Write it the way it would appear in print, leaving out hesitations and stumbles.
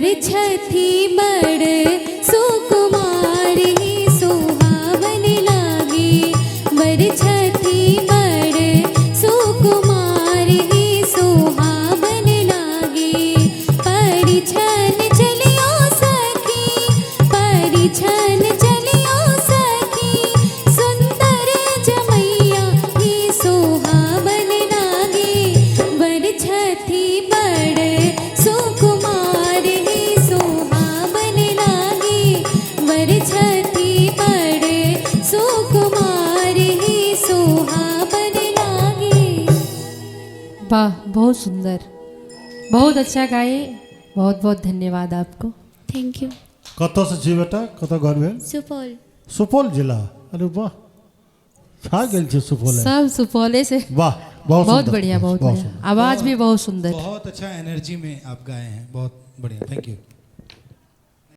बर छथि बड़ सुकुमार ही सुहावन लागे, बर छथि बड़ सुकुमार ही सुहावन लागे। परिछन चलियो सखी, परिछन चलियो सखी, सुंदर जमैया ही सुहावन लागे, बर छथि बड़ सुकुमार ही सुहावन लागे, बर छथि बड़ सुकुमार ही सुहावन लागे। वाह, बहुत सुंदर, बहुत अच्छा गाए, बहुत बहुत धन्यवाद आपको। Thank you. कतऽसँ छी बेटा, कतऽ घर भेल? सुपौल। सुपौल जिला, अरे वाह, छा गेल छै सुपौल। सब सुपौले से। वाह, बहुत बहुत सुंदर, बढ़िया, बहुत बढ़िया, सुंदर। आवाज भी बहुत सुंदर। बहुत अच्छा एनर्जी में आप गाए हैं, बहुत बढ़िया, thank you.